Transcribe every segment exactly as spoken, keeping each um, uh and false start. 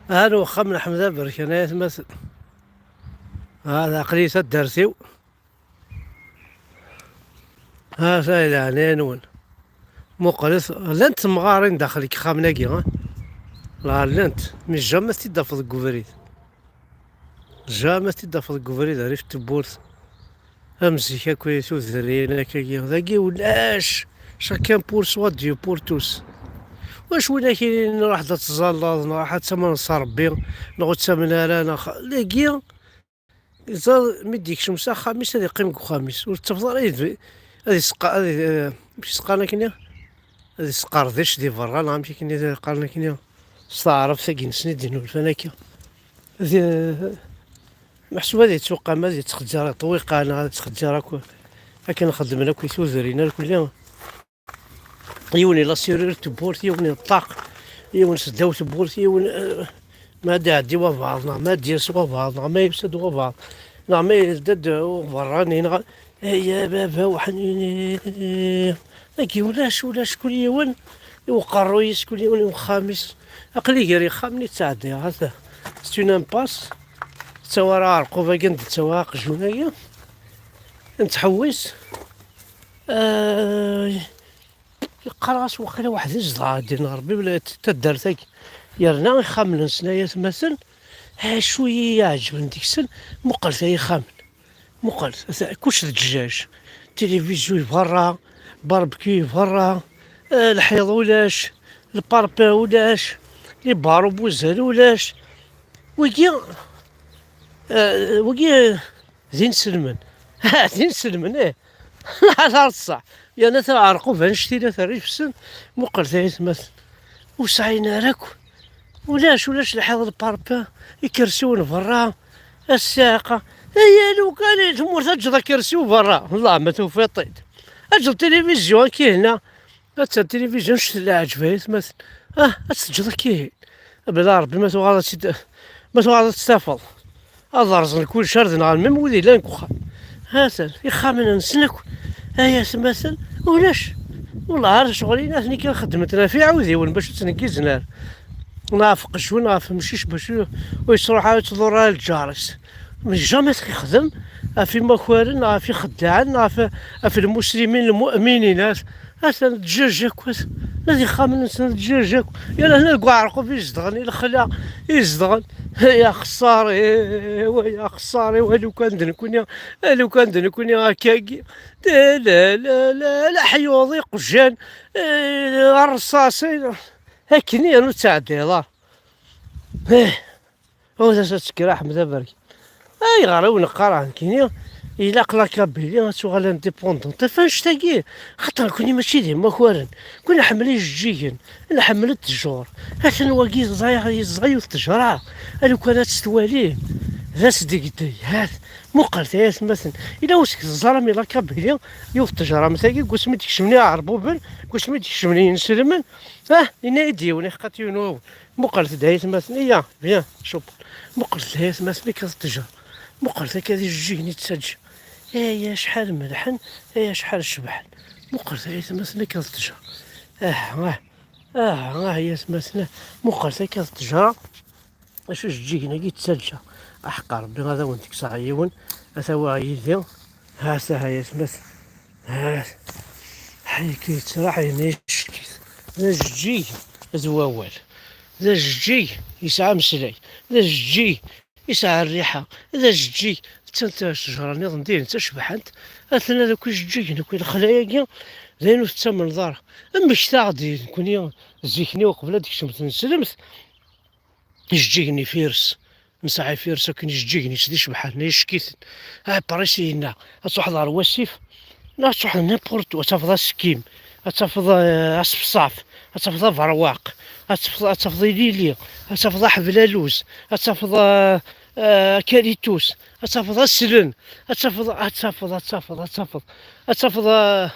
Ar uxxam n Ḥmed Aberkan ay atmaten. Hada aql-iyi taddart-iw. Ha-t-a leɛnaya-nwen. Muqlet, llant temɣarin daxel n yexxamen-agi, ha? La llant, mi jamais t-id-tafeḍ deg ubrid. Jamais t-id-tafeḍ deg ubrid rrif n tewwurt. Am zik akk i tudrin akkagi. Dagi ulac. Chacun pour soi, Dieu pour tous. Wacu win akinin ruḥ d ad tẓalleḍ, neɣ ruḥ ad tamneḍ s Ṛebbi, neɣ ur ttamen ara, neɣ xa-, dagi, ẓer, mi d-yekcem s axxam-is, ad yeqqim deg uxxam-is. Ur tettafeḍ ara ad, ad iseqqa-, ad i-, eh, amek i s-qqaren akkenni? Ad isqerdic di berra, neɣ amek akkenni i qqaren akkenni? S taɛrabt-agi-nsen i d-innulfan akka. Di, meḥsub ad yettuqam, ad yettxeǧǧar i ṭṭwiqa, neɣ ad yettxeǧǧar akk, akken xeddmen akk i tudrin, ar kulli. Yiwen ila sirir tewwurt, yiwen iṭṭaq, yiwen seddaw tewwurt, yiwen, eh, ma ad iɛeddi wabeɛḍ, neɣ ma ad d-yas wabeɛḍ, neɣ ma yusa-d wabeɛḍ, neɣ ma yelda-d uberrani, neɣ, ay a baba uḥnini. Dagi ulac, ulac, kul yiwen i uqerruy-is, kul yiwen i uxxam-is. Aql-i gar yexxamen i ttɛeddiɣ, ata. C'est une impasse. Ttawa ara aɛerqub-agi, anda ttawa aqjun-agi. Nettḥewwis. Ay, yeqqar-as waqila waḥed i zedɣeɣ din Ṛebbi, bla t-, taddart-agi. Yerna ixxamen-nsen ay atmaten, acu i yi-iɛeǧben deg-sen, muqlet ay ixxamen. Muqel, ata, kullec d ddjaj. Tilivizyu i berra, barbecue i berra, eh, lḥiḍ ulac, lparpin ulac, les barreaux n wazal ulac. Wigi, eh, wigi, eh, d inselmen. D inselmen, eh. Lḥal ar ṣṣeḥ. Yerna taɛerqub annect-ila terra ifsen, muqel ay atmaten. Ur sɛin ara akk. Ulac, ulac lḥiḍ, lparpin, ikersiwen berra, ssiɛqa. Aya lukan i tmurt ad ǧǧeḍ akersiw berra. Wellah ma tufiḍ-t-id. Ad ǧǧeḍ tilivizyu akka hna. Attan tilivizyu annect leɛǧeb ay atmaten. Ah, ad teǧǧeḍ akka ihi. Bla Ṛebbi ma tuɣaleḍ ad tt-id-, ma tuɣaleḍ ad tt-tafeḍ. Ad rẓen kullec ar d nɣen, même wid yellan deg uxxam. Ha-ten, ixxamen-nsen akk, ay atmaten, ulac. Wellah ar ccɣel-in, atni kan xeddmen-ten ɣef iɛudiwen bac ur ttneggizen ara. Neɣ ɣef qejjun, neɣ ɣef umcic bac ur, ur yettruḥ ara, ur yettḍurru ara lǧar-is. Mais jamais ad t-ixdem ɣef imakaren, neɣ ɣef ixeddaɛen, neɣ ɣef, ɣef lmuslimin, lmu'minin. At-, Atan ddjaj akk, atan. Ad ixxamen-nsen ddjaj akk. Yal hna deg uɛerqub i zedɣen, i lexla i zedɣen. Ay axeṣṣar-iw, ay axeṣṣar-iw, a lukan d nekkni, a lukan d nekkni akkagi. La, la, la, la, leḥyuḍ, iqjan, eh, rrṣaṣ, eh, akken yernu ur ttɛeddiḍ ara. Eh. Ur as-tekker Ḥmed Aberkan. Ayɣer i wen-qqareɣ nekkini ilaq la Kabylie ad tuɣal indépendante? Ɣef annect-agi, xaṭer nekkni mačči d imakaren, nekkni nḥemmel ijeǧǧigen, nḥemmel ttjur. Atan wagi yeẓẓa, yeẓẓa yiwet ttejra, a lukan ad tt-twalim, d asdegdeg, hat, muqlet ay atmaten. Ila ur s-teẓram i la Kabylie yiwet ttejra am tagi, deg wasmi d-kecmen iɛerbuben, deg wasmi d-kecmen yinselmen, ah, yenna-yi-d yiwen, iḥeqqa-t yiwen wawal. Muqlet-d ay atmaten, iya, bien, cupel. Muqlet-d ay atmaten, akka d ttejra. Muqlet akka d ijeǧǧigen i d-ttaǧǧa. Ay acḥal melḥen, ay acḥal cebḥen. Muqlet ay atmaten, akka d ttejra. Ah, ah, ah, ah, ay atmaten, muqlet akka d ttejra. Acu ijeǧǧigen-agi d-ttaǧǧa. Aḥeqqa Ṛebbi ad awen-d-kkseɣ yiwen, ad t-awiɣ yid-i. Ha-t-a, ay atmaten. Ha-t. Ḥay-k yettraḥ, yenna yeckit. D ajeǧǧig d wawal. D ajeǧǧig yesɛa ameslay. D ajeǧǧig yesɛa rriḥa. D ajeǧǧig. Attan ttejra nniḍen dihin d tacebḥant. Atan ad akk ijeǧǧigen akk i lexla-agi. D ayen ur tettamneḍ ara. Amek taɣ-d nekkni zik-nni uqbel ad d-kecmet neslemt? Ijeǧǧigen ifires. Nesɛa ifires akken ijeǧǧigen-is d icebḥen, ickiten. Aɛeppar-is yenna, ad truḥeḍ ɣer wasif, neɣ ad truḥeḍ n'importe où, ad tafeḍ asekkim, ad tafeḍ, eh, aṣefṣaf, ad tafeḍ aberwaq, ad tafeḍ, ad tafeḍ ilili, ad tafeḍ aḥeblaluz, ad tafeḍ, eh, eh, akalitus, ad tafeḍ aslen, ad tafeḍ, ad tafeḍ, ad tafeḍ, ad tafeḍ, ad tafeḍ, eh,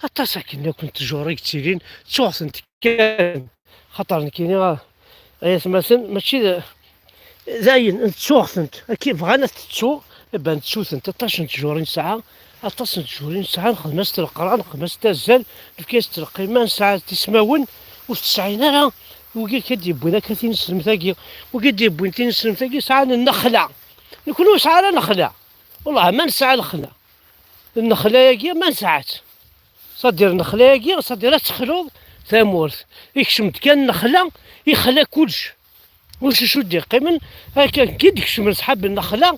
Aṭas akken akk n ttjur i yettilin, ttuɣ-tent kan. Xaṭer nekkini, ay atmaten, mačči d, d ayen, ttuɣ-tent. Akka bɣan ad t-ttuɣ, iban ttu-tent. Aṭas n ttjur i nesɛa, aṭas n ttjur i nesɛa, nexdem-as-t leqrar, nexdem-as-t azal, nefka-as-t lqima, nesɛa tismawen, ur t-sɛin ara. Wigi akka d-yewwin akka tineslemt-agi, wigi d-yewwin tineslemt-agi sɛan nnexla. Nekni ur nesɛi ara nnexla. Wellah ma nesɛa lexla. Nnexla-agi ma nesɛa-tt. C'est-à-dire nnexla-agi, c'est-à-dire ad texluḍ tamurt. Ikcem-d kan nnexla, ixla kullec. Ulac acu d-yeqqimen, akka i d-kecmen ṣḥab nnexla,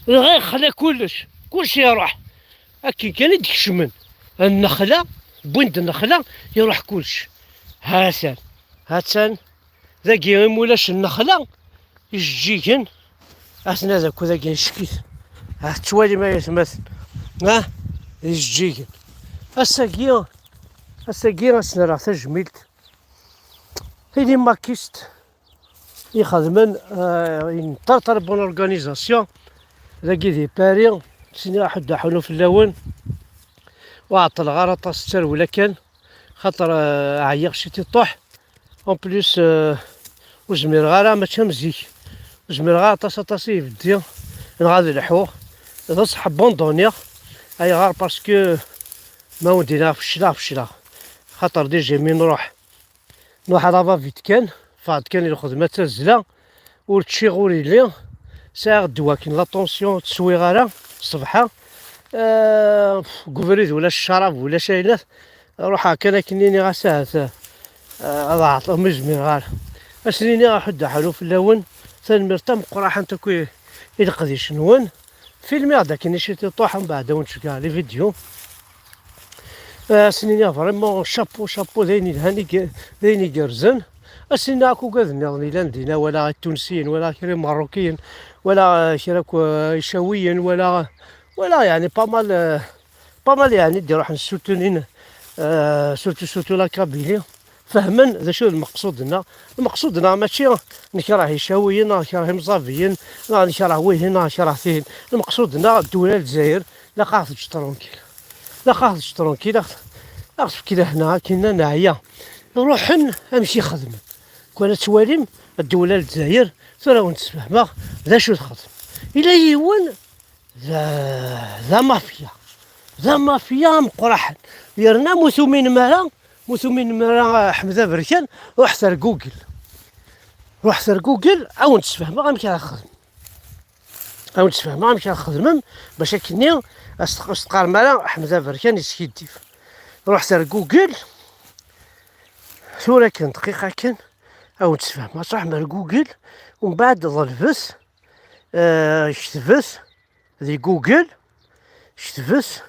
dɣa ixla kullec. Kullec iruḥ. Akken kan i d-kecmen nnexla, wwin-d nnexla, iruḥ kullec. Ha-t-an. Ha-tt-an. Dagi imi ulac nnexla, ijeǧǧigen, aten-a d akk dagi ncek-iten. Ha tettwalim ay atmaten, ah, d ijeǧǧigen. Ass-agi, ass-agi ad sen-rreɣ tajmilt i les maquistes ixedmen, euh, une très très bonne organisation dagi di Paris, ttini aḥuddu aḥunu fell-awen, ur ɛeṭṭleɣ ara aṭas, d tarewla kan. Xaṭer, euh, ɛyiɣ ciṭuḥ. En plus, euh, ur zmireɣ ara, mačči am zik. Ur zmireɣ ara aṭas, aṭas i ibeddi, neɣ ad lḥuɣ. D ṣṣeḥ abandonniɣ. Ayɣer? Parce que ma wen-d-iniɣ fecleɣ, fecleɣ. Xaṭer déjà imi nruḥ, nruḥ à la va-vite kan, ffɣeɣ-d kan i lxedma d tazzla. Ur ččiɣ ur yelli, sɛiɣ ddwa akken la tension ur tt-swiɣ ara ṣṣbeḥ-a. Eh, deg ubrid ulac ccrab, ulac ayen. Ruḥeɣ kan akken iniɣ-as ahat, eh, ad ɛeṭṭleɣ, ma zmireɣ ara. Ad sen-iniɣ aḥuddu aḥunu fell-awen, tanemmirt tameqqraḥant akk i, i leqdic-nwen. Filmiɣ-d akken i ciṭuḥ, mbeɛd ad wen-d-ceggɛeɣ les vidéos. Eh, ad sen-iniɣ vraiment chapeau, chapeau, d ayen yelhan, i ge-, d ayen igerrzen. Ad sen-iniɣ akk ugad nniḍen yellan dinna, wala Itunsiyen, wala kra Imeṛṛukiyen, wala, eh, kra akk, eh, Icawiyen, wala, wala yeɛni pas mal, eh, pas mal yeɛni d-iruḥen soutenir, eh, surtout, surtout la Kabylie. Fehmen d acu d lmeqsud-nneɣ. Lmeqsud-nneɣ mačči nekreh Icawiyen, neɣ nekreh Imẓabiyen, neɣ nekreh wihin, neɣ nekreh tihin. Lmeqsud-nneɣ ddula Lezzayer, ilaq ad ɣ-teǧǧ tranquille. Ilaq ad ɣ-teǧǧ tranquille, ad ɣ-, ad ɣ-tefk lehna, akken neɛya. Ruḥen amek i xedmen. Kwan ad twalim ddula Lezzayer, tura ad wen-d-sfehmeɣ d acu texdem. Ila yiwen d, d amafya. D amafya ameqqraḥen. Yerna mu tuminem ara, mu tuminem ara, Ḥmed Aberkan, ruḥet ar Google. Ruḥet ar Google, ad wen-d-sfehmeɣ amek ara xedmen. Ad wen-d-sfehmeɣ amek ara xedmem, bac akkenni as-, as-teqqarem ara Ḥmed Aberkan yeskiddib. Ruḥet ar Google, tura kan dqiqa kan, ad wen-d-sfehmeɣ. Ad truḥem ar Google, umbeɛd ḍelbet, eh, ketbet di Google, ketbet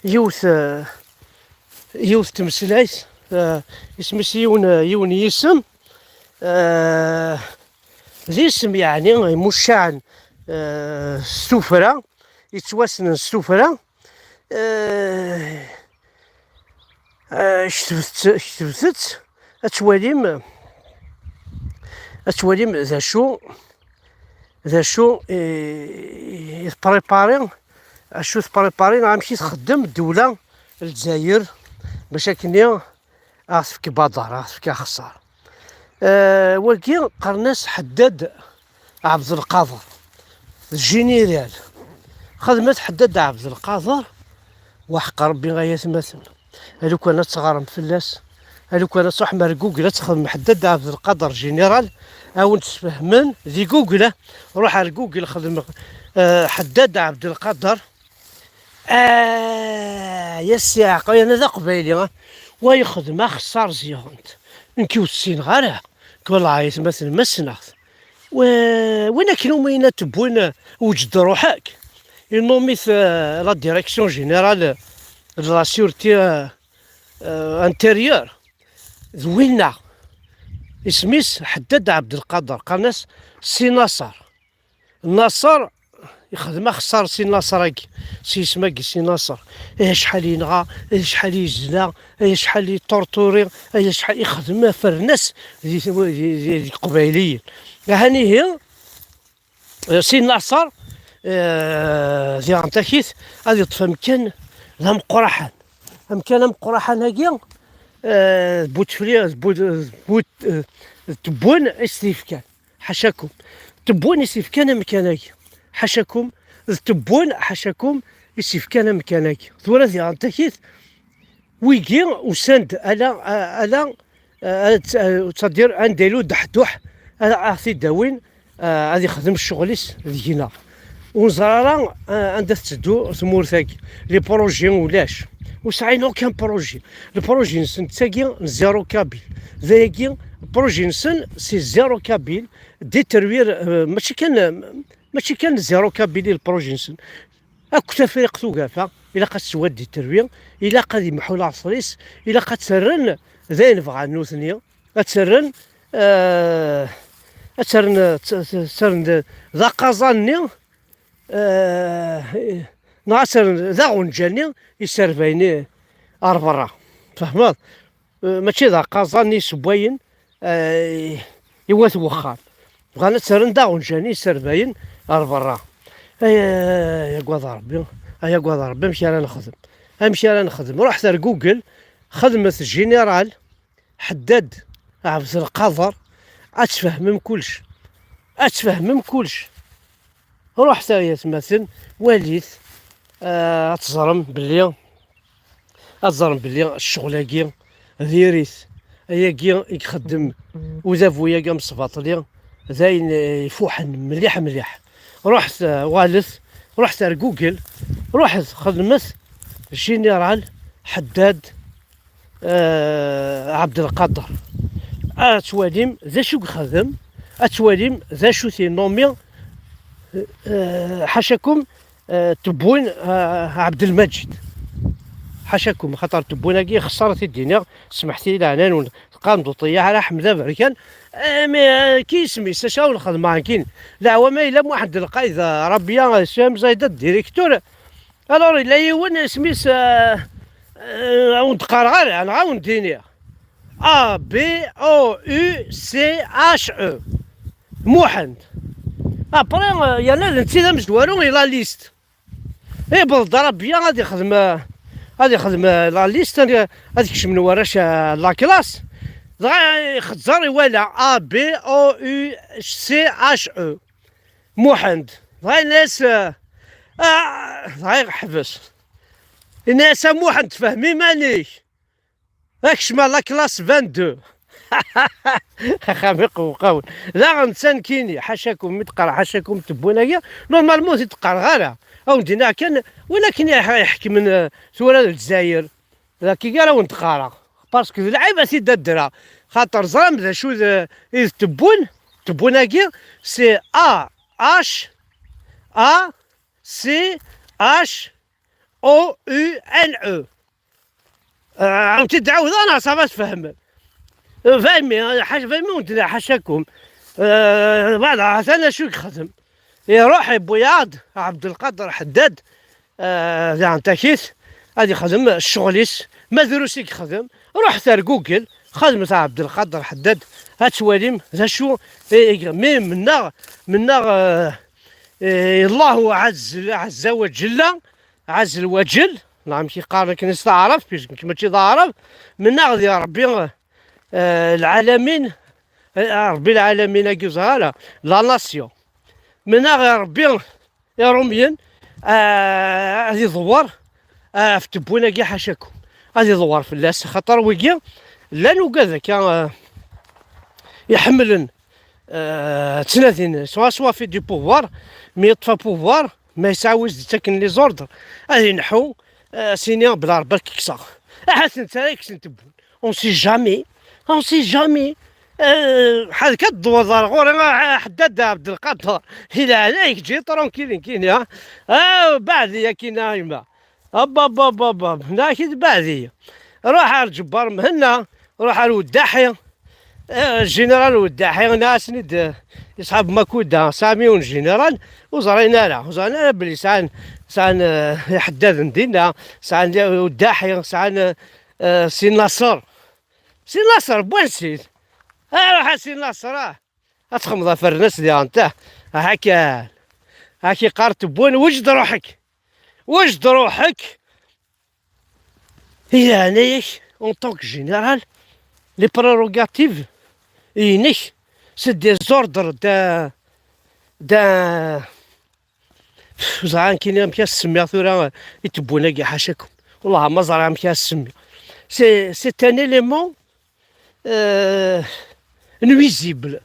yiwet, eh, yiwet tmeslayt, eh, isem-is yiwen, yiwen yisem, eh, d isem yeɛni imuccaɛen, eh, s tuffra, yettwassnen s tuffra, eh, eh, ketbet-, ketbet-tt, ad twalim, ad twalim d acu, d acu i, i tprépari, acu tprépari neɣ amek i txeddem ddewla n Lezzayer bac akkenni ad ɣ-tefk baḍar, ad ɣ-tefk axeṣṣar. Eh, wagi qqaren-as Ḥeddad Ɛebdelqader, d jiniral. Xedmet Ḥeddad Ɛebdelqader, waḥeq Rebbi ay atmaten. A lukan ad teɣrem fell-as, a lukan ad truḥem ar Google ad txedmem Ḥeddad Ɛebdelqader jiniral, ad wen-d-sfehmen di Google, eh. Ruḥ ar Google xdem, eh, Ḥeddad Ɛebdelqader. Ah, ya ssi Ɛeqqa, yerna d aqbayli, ah. Wa yexdem axeṣṣar ziɣent. Nekk ur ssineɣ ara. Nekk wellah ayetmaten ma ssneɣ-t. Wa-, win akken umi yenna tewwin, eh, weǧd ruḥ-ak. Yennum-it, eh, la direction générale de la sûreté, eh, eh, intérieure. D winna. Isem-is Ḥeddad Ɛebdelqader. Qqaren-as Si Naṣer. Naṣer, ixdem axeṣṣar Si Naṣer-agi, s yisem-agi Si Naṣer. Ay acḥal yenɣa, ay acḥal yezla, ay acḥal yeṭṭurṭuri, ay acḥal ixdem afernas di, di, di, di Iqbayliyen. Ahan ihi, eh, Si Naṣer, eh, diɣen takit, ad yeṭṭef amkan d ameqqraḥan. Amkan ameqqraḥan-agi, eh, d Butefli, d Bu-, d Bu-, eh, d Tebwen i s-t-yefkan. Ḥacakum. Tebwen i s-yefkan amkan-agi. Ḥacakum. D Tebwen, ḥacakum, i s-yefkan amkan-agi. Tura diɣen takit, wigi usan-d ala, ala, euh, ad t-, euh, c'est-à-dire anda yella uddeḥduḥ, ad, ad ɣ-t-id-awin, euh, ad ixdem ccɣel-is deg-neɣ. Ur neẓri ara, euh, anda tetteddu tmurt-agi. Les projets ulac. Ur sɛin aucun projet. Le projet-nsen d tagi n zéro kabyle. D ayagi, le projet-nsen c'est zéro kabyle. Détruire, euh, mačči kan, mačči kan zéro kabyle le projet-nsen. Akk Tafriqt Ugafa, ilaq ad tettwadditterwi, ilaq ad imḥu leɛṣer-is, ilaq ad tt-rren d ayen bɣan nutni, ad tt-rren, eh, ad tt-rren, ad tt-rren d, d aqaẓan-nni, eh, neɣ ad tt-rren d aɣenǧa-nni iserbayen ar berra. Tfehmeḍ? Eh, mačči d aqaẓan isewwayen, eh, i wat wexxam. Bɣan ad tt-rren d aɣenǧan iserbayen ar berra. Ay, ay, ay, agad Rebbi, ay, agad Rebbi, amek ara nexdem? Amek ara nexdem? Ruḥet ar Google, xedmet Général Ḥeddad Ɛebdelqader, ad tfehmem kullec. Ad tfehmem kullec. Ruḥet ay atmaten, walit, eh, ad teẓrem belli, ad teẓrem belli ccɣel-agi diri-t. Ayagi i ixeddem udabu-agi amesbaṭli, d ayen, eh, ifuḥen mliḥ mliḥ. Ruḥet, eh, walit, ruḥet ar Google, ruḥet xedmet Général Ḥeddad, eh, Ɛebdelqader. Ad twalim d acu i yexdem, ad twalim d acu t-inumi, eh, ḥacakum, eh, Tebwin, eh, Ɛebdelmaǧid. Ḥacakum, xaṭer Tebwin-agi xeṣṣar ad t-id-iniɣ, smeḥt-iyi leɛnaya-nwen, teqqarem-d uṭeyyaḥ ara Ḥmed Aberkan, eh, mais, eh, ki isem-is, acu ara wen-xedmeɣ nekkini? Leɛwama yella Muḥend Lqayed, eh, Rabia, eh, Suham Zayda, directeur, alors yella yiwen isem-is, eh, eh, ur wen-d-qqareɣ ara, neɣ ad wen-d-iniɣ. A B O U C H E. Muḥend. Après, euh, yerna d netta d amezwaru i la liste. Iwweḍ-d Rabia ad ixdem, euh, ad ixdem, euh, la liste, ad, ad kecmen warrac, euh, la classe. Dɣa ixezzer iwala A B O U C H E. Muḥend. Dɣa yenna-yas, euh, ah, dɣa iḥbes. Yenna-yas a Muḥend, fhem iman-ik. Akcem ar la classe vingt-deux. Axxam iqewqawen. Daɣen d tanekkini, ḥacakum mi d-qqareɣ ḥacakum Tebwin-agi, normalement ur t-id-qqareɣ ara. Ad wen-d-iniɣ kan, win akken i iḥekmen, eh, tura d Lezzayer. Daki ara wen-d-qqareɣ. Parce que d lɛib ad t-id-addreɣ. Xaṭer ẓram d acu d, i d Tebwin, Tebwin-agi, c'est A H A C H O U N E. Ah, ɛawed-t-id ɛawdeɣ neɣ ça va tfehmem? Fahmi, ḥac-, fahmi ur d-nniɣ ḥacakum. Ah, voilà, atan acu i yexdem. Iruḥ iwwi-yaɣ-d Ɛebdelqader Ḥeddad, ah, daɣen takit, ad ixdem ccɣel-is, ma drus i yexdem, ruḥet ar Google, xedmet Ɛebdelqader Ḥeddad, ad twalim d acu i, i, mi mennaɣ, mennaɣ, ah, i Allahu ɛazz, ɛazza wa ǧella, ɛazz lwaǧel, neɣ amek i qqaren akken s taɛrabt, puisque nekk mačči d aɛrab, mennaɣ di Ṛebbi, eh, lɛalamin, eh, Ṛebbi lɛalamin-agi ur ẓriɣ ara, la nation. Mennaɣ i Ṛebbi Iṛumyen, eh, ad iḍewwer, eh, ɣef Tebwin-agi ḥacakum. Ad iḍewwer fell-as, axaṭer wigi llan ugad akka, eh, iḥemmlen, eh, ttnadin, soit, soit fait du pouvoir, mi yeṭṭef pouvoir, ma yesɛa wi s-d-ittaken les ordres, ad ineḥḥu, eh, sini bla Rebbi ad k-kkseɣ. Ahat netta ara yekksen Tebwin. On sait jamais. On sait jamais. Eh, ḥadek ad d-tewweḍ ar ɣur-i, ah, Ḥeddad Ɛebdelqader. Di leɛnaya-k, ǧǧi-yi tranquille nekkini, ha? Ah, beɛdi akkin a yemma. Ab, ab, ab, ab, ab. Nniɣ-ak-id beɛdi. Ruḥ ar Ǧebbar Mhenna, ruḥ ar Weddaḥi. Eh, Général Weddaḥi, nniɣ-asen-id, eh, yeṣḥab Makuda, sɛan yiwen général, ur ẓrin ara, ur ẓrin ara belli sɛan, sɛan, eh, iḥeddaden dinna, sɛan, eh, Weddaḥi, sɛan, eh, eh, Si Naṣer. Si Naṣer, n wansi-t? Aruḥ a Si Naṣer, ah. Ad txedmeḍ afernas diɣen, ta. Aha kan. Aha k-iqqar Tebwin, weǧd ruḥek. Weǧd ruḥek. Di leɛnaya-k, en tant que général, les prérogatives inek, c'est des ordres d'un, d'un, ẓriɣ nekkini amek ad s-semmiɣ tura i Tebwin-agi, ḥacakum. Wellah ma ẓriɣ amek ad s-semmiɣ. C'est, c'est un élément, euh, nuisible.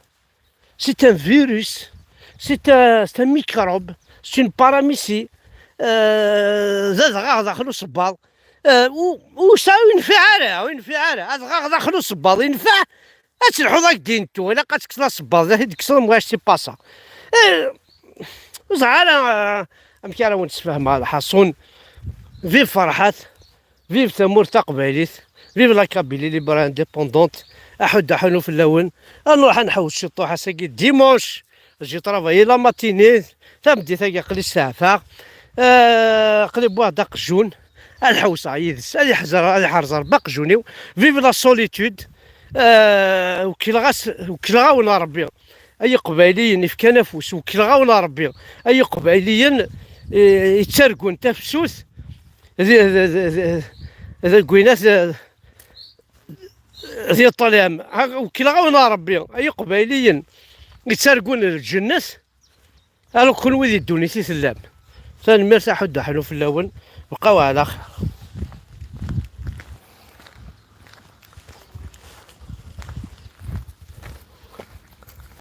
C'est un virus, c'est un, c'est un microbe, c'est une paramésie. Euh, d adɣaɣ daxel usebbaḍ. Euh, u, u ça ur yenfiɛ ara, ur yenfiɛ ara. Adɣaɣ daxel usebbaḍ, yenfeɛ. Ad telḥuḍ ak ddin tu, ilaq ad tekkseḍ asebbaḍ, ad t-id-tekkseḍ mwac si pasa. Euh, ur ẓriɣ ara, euh, amek ara wen-sfehmeɣ lḥaṣun. Vive Ferḥat. Vive tamurt taqbaylit, vive la Kabylie libre et indépendante. Aḥud aḥunu fell-awen. Ad nruḥ ad nḥewwes ciṭuḥ ass-agi dimanche. J'ai travaillé la matinée. Tameddit-agi aql-i steɛfaɣ. Euh, aql-i wwiɣ-d aqjun. Ad ḥewseɣ yid-s, ad iḥzer, ad iḥrez Rebbi aqjun-iw. Vive la solitude. Euh, wekleɣ-as, wekleɣ-awen a Rebbi. Ay Iqbayliyen, ifkan afus, wekleɣ-awen a Rebbi. Ay Iqbayliyen, eh, yettargun tafsut, d, d, d, d, deg winat, d, di ṭṭlam. Ha, wekleɣ-awen a Rebbi. Ay Iqbayliyen, yettargun lǧennet. Ala kunwi di ddunit i tellam. Tanemmirt, aḥuddu ḥnu fell-awen. Bqaw ɛla xir.